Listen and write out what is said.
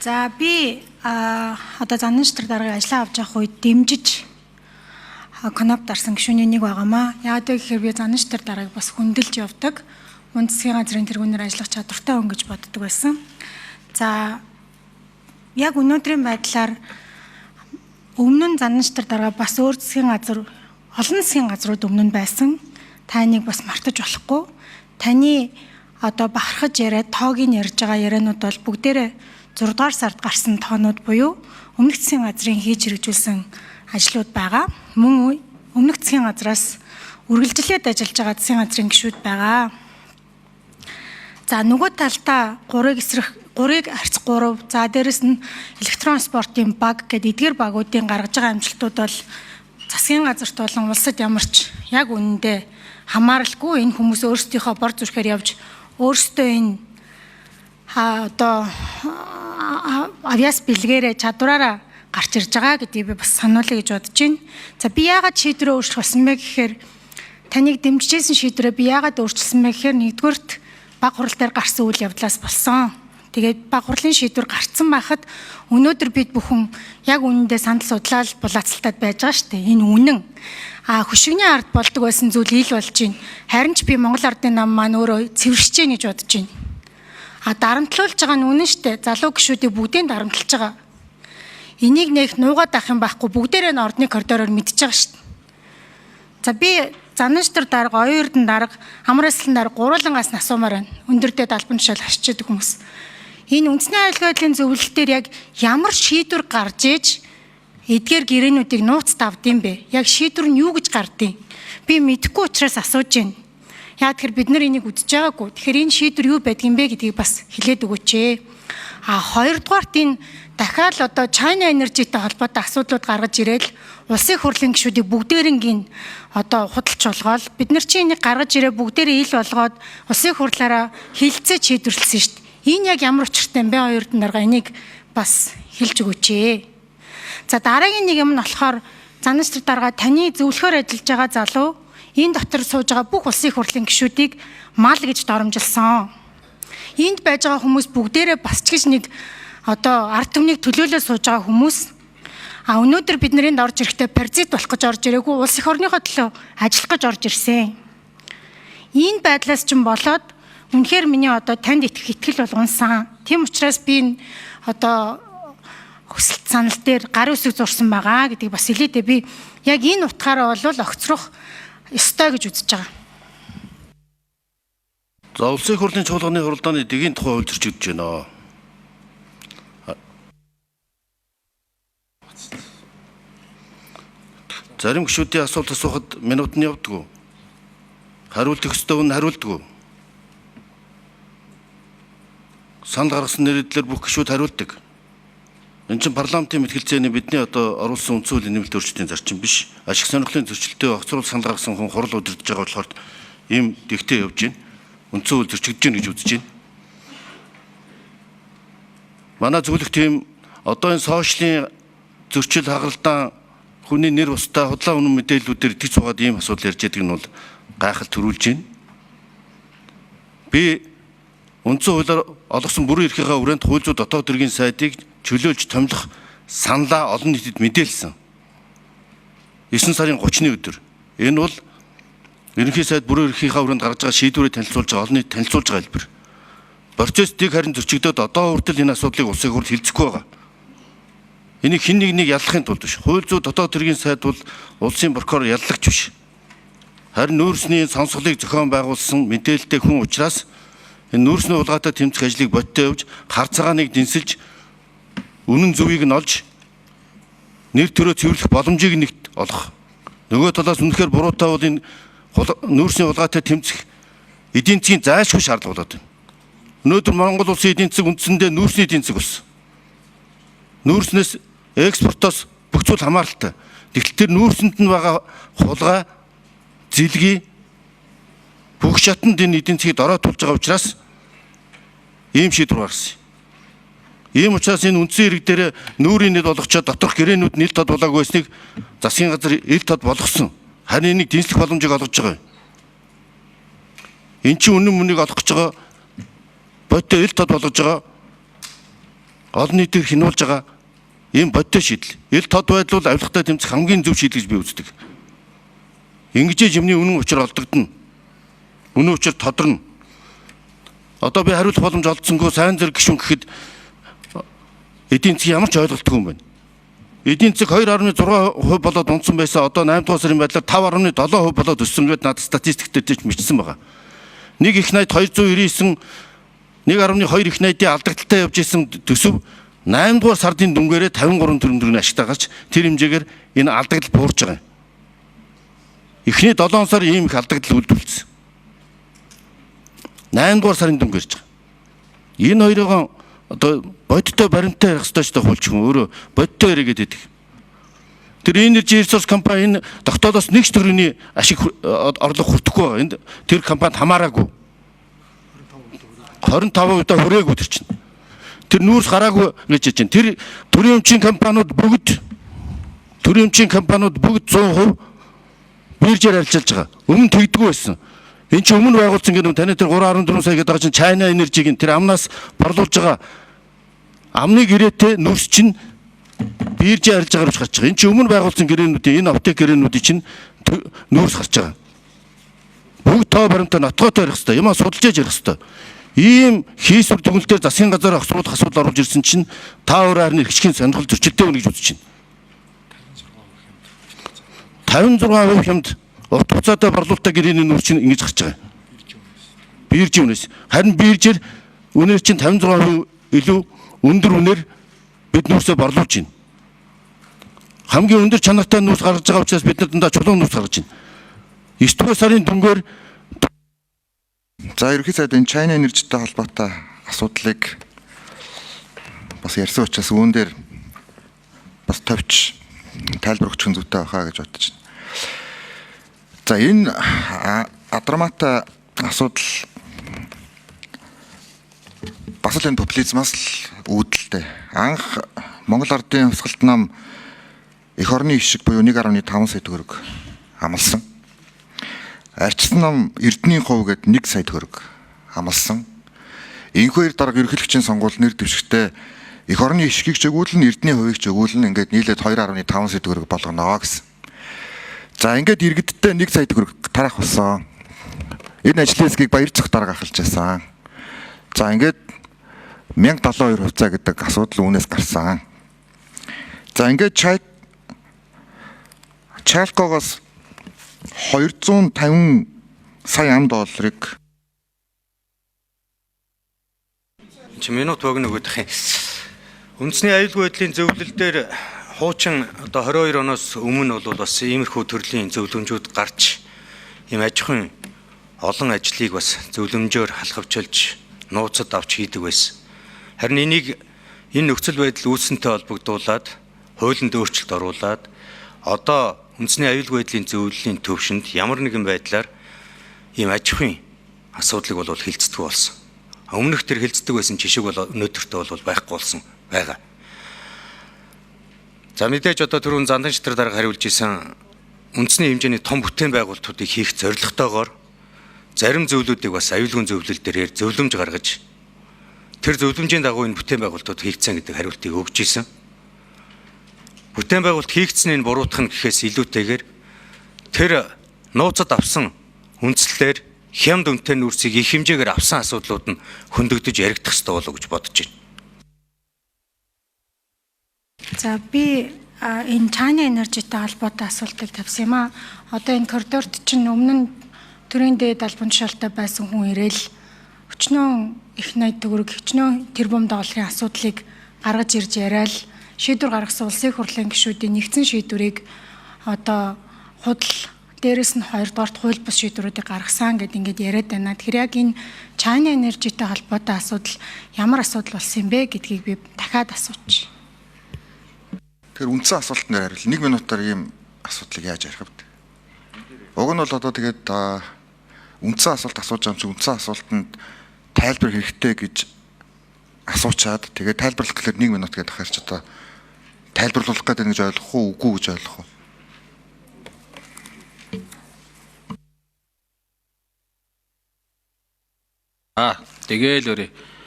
За, би одоо Занан шатар даргын ажлаа авч явах үед дэмжиж кноп дарсан гишүүний нэг байгаамаа. Яагаад вэ гэхээр би Занан шатар даргаыг бас хүндэлж явдаг. Мөн засгийн газрын тэргүүнээр ажиллах чадвартай хүн гэж боддог байсан. За, яг өнөөдрийн байдлаар өмнө нь Занан шатар дарга бас өөр засгийн газар, олон засгийн газрууд өмнө нь байсан. Та энийг бас мартаж болохгүй. Таны одоо бахархаж яриад тоог нь ярьж байгаа яриануд бол бүгдээрээ 6 дугаар сард гарсан тоонууд буюу өмнөх засгийн газрын хийж хэрэгжүүлсэн ажлууд байгаа. Мөн өмнөх засгийн газраас үргэлжлээд ажиллаж байгаа засгийн газрын гишүүд байгаа. За, нөгөө талдаа 3-ыг эсрэх 3-ыг харьц 3. За, дээрэс нь электрон спортын баг гэдэг эдгээр багуудын гаргаж байгаа амжилтууд бол засгийн газарт болон улсад ямар ч яг үнэндээ хамааралгүй, энэ хүмүүс өөрсдийнхөө бор зүрхээр явж өөрсдөө энэ одоо авьяас бэлгээрээ чадвараараа гарч ирж байгаа гэдгийг би бас сануулъя гэж бодож байна. За, би яагаад шийдвэрээ өөрчлөх болсон бэ гэхээр, таныг дэмжижсэн шийдвэрээ би яагаад өөрчилсөн бэ гэхээр, нэгдүгээрт баг хурал дээр гарсан үйл явдлаас болсон. Тэгээд баг хурлын шийдвэр гарцсан байхад өнөөдөр бид бүхэн яг үнэндээ сандал судлаад булаацалтад байж байгаа шүү дээ. Энэ үнэн. А хөшигний ард болдог байсан зүйл ил болж байна. Харин ч би Монгол Ардын нам маань өөрөө цэвэршиж гин гэж бодож байна. А дарамтлуулж байгаа нь үнэн шүү дээ. Залуу гишүүдийг бүгдийг дарамтлаж байгаа. Энийг нэх нуугаад авах юм байхгүй, бүгдээрээ нь ордны коридороор мэдж байгаа шүү дээ. За, би Занан шатар дарга, Оюун Эрдэнэ дарга, Амар Аслан дарга гурвуулангаас нь асуумаар байна. Өндөр дээд албан тушаал хашчихэд хүмүүс. Энэ үндэсний аюулгүй байдлын зөвлөл дээр яг ямар шийдвэр гарч иж эдгээр гэрээнүүдийг нууц давд юм бэ? Яг шийдвэр нь юу гэж гардыг? Би мэдэхгүй учраас асууж байна. Яг тэгэхээр бид нар энийг үзэж байгаагүй. Тэгэхээр энэ шийдвэр юу байдг юм бэ гэдгийг бас хэлээд өгөөч ээ. А хоёрдугаарт энэ дахиад одоо China Energy-тэй холбоотой асуудлууд гаргаж ирээл улсын хурлын гишүүдийг бүгдээрингийн одоо худалч болгоол бид нар чи энийг гаргаж ирээ бүгдээрээ ил болгоод улсын хурлаараа хилцээ шийдвэрлэсэн шүү дээ. Энэ яг ямар учиртай юм бэ, Оюун Эрдэнэ дарга, энийг бас хэлж өгөөч ээ. За, дараагийн нэг юм нь болохоор, Занан шатар дарга, таны зөвлөхөөр ажиллаж байгаа залуу энэ дотор сууж байгаа бүх улсын хурлын гишүүдийг мал гэж доромжилсон. Энд байж байгаа хүмүүс бүгдээрээ бас ч гэж нэг одоо ард түмнийг төлөөлөө сууж байгаа хүмүүс. А өнөөдөр бид нар энд орж ирэхдээ паразит болох гэж орж ирээгүй, улс эх орныхоо төлөө ажиллах гэж орж ирсэн. Энэ байдлаас ч болоод үнэхээр миний одоо танд итгэх итгэл бол унсан. Тийм учраас би энэ одоо хүсэлт санал дээр гар үсэг зурсан байгаа гэдгийг бас хэлээ дээ. Би яг энэ утгаараа бол огцрох ёстой гэж үзэж байгаа. За, улсын хурлын чуулганы хуралдааны дэгийн тухай хууль зөрчигдөж байна. Зарим гишүүдийн асуулт асуухад минут нь явдаггүй. Хариулт өгөх ёстой хүн хариулдаггүй. Санал гаргасан нэрдлэр бүх гишүүд хариулдаг. Энэ чинь парламентын мэтгэлцээний бидний одоо оруулсан үндсэн хуулийн нэмэлт өөрчлөлтийн зарчим биш. Ашиг сонирхлын зөрчилтэй огцруул санал гаргасан хүн хурал удирдах байгаа болохоор ийм дэгтэй явж байна. Үндсэн хууль зөрчигдөж байна гэж үзэж байна. Манай зөвлөх тийм одоо энэ сошиалын зөрчил хагаралдаан хүний нэр бусдаа худлаа үнэн мэдээллүүдээр итгэж суугаад ийм асуудал ярьж байдаг нь бол гайхал төрүүлж байна. Би үндсэн хуулиар олгосон бүрэн эрхийнхээ хүрээнд хууль зүйн дотоод хэргийн сайдыг чөлөөлж томилох саналаа олон нийтэд мэдээлсэн. 9 сарын 30-ны өдөр. Энэ бол ерөнхий сайд бүрэн эрхийнхээ хүрээнд гаргаж байгаа шийдвэрээ танилцуулж байгаа, олон нийт танилцуулж байгаа хэлбэр. Процесс дэг харин зөрчигдөөд одоо хүртэл энэ асуудлыг улсын хурл хилцэхгүй байгаа. Энийг хэн нэгнийг яллахын тулд биш. Хууль зүйн дотоод хэргийн сайд бол улсын прокурор яллагч биш. Харин нүүрсний сонсголыг зохион байгуулсан мэдээлэлтэй хүн учраас энэ нүүрсний хулгайтай тэмцэх ажлыг бодтой явж, хар цагааныг дэнсэлж, үнэн зөвийг нь олж, нэр төрөө цэвэрлэх боломжийг нэгт олох. Нөгөө талаас үнэхээр буруутай бол энэ нүүрсний хулгайтай тэмцэх эдийн засгийн зайлшгүй шаардлага болоод байна. Өнөөдөр Монгол улсын эдийн засаг үндсэндээ нүүрсний эдийн засаг болсон. Нүүрснээс экспортоос бүх зүйл хамааралтай. Тэгтэл тэр нүүрсэнд нь байгаа хулгай, зэлгий бүх шатанд энэ эдийн засгийг дорой тулж байгаа учраас ийм шийдвэр гаргасан. Ийм учраас энэ үндсэн хэрэг дээр нүүрийн нийт болгочоод доторх гэрээнүүд нийл тод болоогүй байсныг засгийн газар ил тод болгосон. Харин энийг дэнслэх боломжийг олгож байгаа юм. Эн чинь үнэн мөнийг олох гэж байгаа, бодтой ил тод болгож байгаа Олон нийтийг хянуулж байгаа ийм бодтой шийдэл. Ил тод байдал бол авилгатай тэмцэх хамгийн зөв шийдэл гэж би үздэг. Ингэж юмны үнэн учир олдогдоно. Үнэн учир тодорно. Одоо би хариулах боломж олдсонгүй сайн зэрэг гишүүн гэхэд эдийн засгийн ямар ч ойлголтгүй юм байна. Эдийн засаг 2.6% болоод унтсан байсан. Одоо 8 дугаар сарын байдлаар 5.7% болоод өссөн гэдээ надад статистик дээр ч мэдсэн байгаа. Нэг их найд 299 1.2 их найдын алдагдaltaй явж исэн төсөв 8 дугаар сардын дүнгээрээ 53 тэрбум төгрөгийн ашигтай гарч тэр хэмжээгээр энэ алдагдал буурч байгаа юм. Эхний 7 сар ийм их алдагдал үйлдвэрлэсэн. 8 дугаар сарын дүнгээр ч. Энэ хоёрын одоо бодиттой баримттай ярих ёстой ч хуульч хүн өөрөө бодиттой яригээд байдаг. Тэр Energy Resource компани энэ тогтоолоос нэг ч төгрөгийн ашиг орлого хүртэхгүй байгаа. Энд тэр компанид хамаараагүй. 25% та хүрээгүй тэр чинь. Тэр нүүрс гараагүй гэж чинь. Тэр төрийн өмчийн компаниуд бүгд 100% биржээр арилжаалж байгаа. Өмнө тэгдэггүй байсан. Энд чинь өмнө байгуулсан гэдэг нь таны тэр 3.4 сая гэдэг байгаа чинь China Energy-гийн тэр амнаас борлуулж байгаа амны гэрээтэй нүрс чинь биржээр арилж байгаа гэж гарч байгаа. Энд чинь өмнө байгуулсан гэрээнүүдийн энэ оптик гэрээнүүдийн чинь нүүрс гарч байгаа. Бүгд тоо баримтаа нотгоотой ярих хэрэгтэй. Юмаа судалж яж ярих хэрэгтэй. Ийм хийсвэр дүгнэлтээр засгийн газар огцруулах асуудал оруулж ирсэн чинь та өөр харин эрхчлэгийн сонирхол зөрчилтэй байна гэж үзэж байна. 56% хямд урт хугацаатай борлуулалтаа гэрээний нүүр чинь ингэж гарч байгаа. Биржийн үнээс. Харин биржээр үнээр чинь 56% илүү өндөр үнээр бид нүүрсээ борлуулж байна. Хамгийн өндөр чанартай нүүрс гаргаж байгаа учраас бид нар дандаа чулуун нүүрс гаргаж байна. 9 дугаар сарын дүнгээр За ерөнхий сайд энэ China Energy-тэй холбоотой асуудлыг бас ярьсан учраас үүн дээр бас товч тайлбар өгчих нь зүйтэй байхаа гэж бодож байна. За энэ Адрмата асуудал бас л энэ популизмаас л үүдэлтэй. Анх Монгол Ардын хувьсгалт нам эх орны ишиг буюу 1.5 сая төгрөг амласан. Арчсан нам Эрдэнийн хувь гээд 1 сая төгрөг амласан. Энэхүү хоёр дарга ерөнхийлөгчийн сонгуул нэр дэвшигтээ эх орны ишгийг ч өгүүлнэ, Эрдэнийн хувийг ч өгүүлнэ, ингээд нийлээд 2.5 сая төгрөг болгоно гэсэн. За ингээд иргэдтэй 1 сая төгрөг тарах болсон. Энэ ажлын хэсгийг баяр цог дарга ахалж байсан. За ингээд 1072 хувьцаа гэдэг асуудал үүнээс гарсан. За ингээд Чалкогоос 250 сая ам долларыг Чи минут богино өгöd юм. Үндэсний аюулгүй байдлын зөвлөл дээр хуучин одоо 22 оноос өмнө бол бас иймэрхүү төрлийн зөвлөмжүүд гарч ийм аж ахуйн олон ажлыг бас зөвлөмжөөр халахвчилж нууцад авч хийдэг байсан. Харин энийг энэ нөхцөл байдал үүссэнтэй холбогдуулаад хуулинд өөрчлөлт оруулаад одоо үндэсний аюулгүй байдлын зөвлөлийн төвшөнд ямар нэгэн байдлаар ийм аж ахуйн асуудлыг бол хилцдэг болсон. Өмнөх тэр хилцдэг байсан жишг бол өнөөдөртөө бол байхгүй болсон байгаа. За мэдээж одоо түрүүн Зандан шатар дарга хариулж исэн үндэсний хэмжээний том бүтээн байгуулалтуудыг хийх зорилготойгоор зарим зөвлүүдийг бас аюулгүй зөвлөл дээрээ зөвлөмж гаргаж тэр зөвлөмжийн дагуу энэ бүтээн байгуулалтууд хийгдсэн гэдэг хариултыг өгч исэн. Бүтээн байгуулалт хийгдсэнийг буруутгах нь гэхээс илүүтэйгээр тэр нууцад авсан үндслээр хямд үнэтэй нүүрсийг их хэмжээгээр авсан асуудлууд нь хөндөгдөж яригдах ёстой болов гэж бодож байна. За би энэ China Energy-тэй холбоотой асуултыг тавьсан юм аа. Одоо энэ коридорт чинь өмнө нь төрийн дээд албан тушаалтай байсан хүн ирээл өчнөө их 80 төгрөг өчнөө тэрбум долларын асуудлыг гаргаж ирж яриад шийдвэр гаргасан улсын хурлын гишүүдийн нэгдсэн шийдвэрийг одоо худал дээрэс нь хоёрдугаарт хууль бус шийдвэрүүдийг гаргасан гэд ингээд яриад байна. Тэгэхээр яг энэ China Energy-тэй холбоотой асуудал ямар асуудал болсон юм бэ гэдгийг би дахиад асуучих. Тэр үндсэн асуултан дээр хариул. 1 минутаар ийм асуудлыг яаж ярих вэ? Уг нь бол одоо тэгээд үндсэн асуулт асууж байгаа юм чи үндсэн асуултанд тайлбар хэрэгтэй гэж асуучаад тэгээд тайлбарлах гэхлээр 1 минут гэдэг ахаар ч одоо тайлбарлуулах гэдэг гэж ойлгох уу үгүй гэж ойлгох уу? Тэгээл өрөө.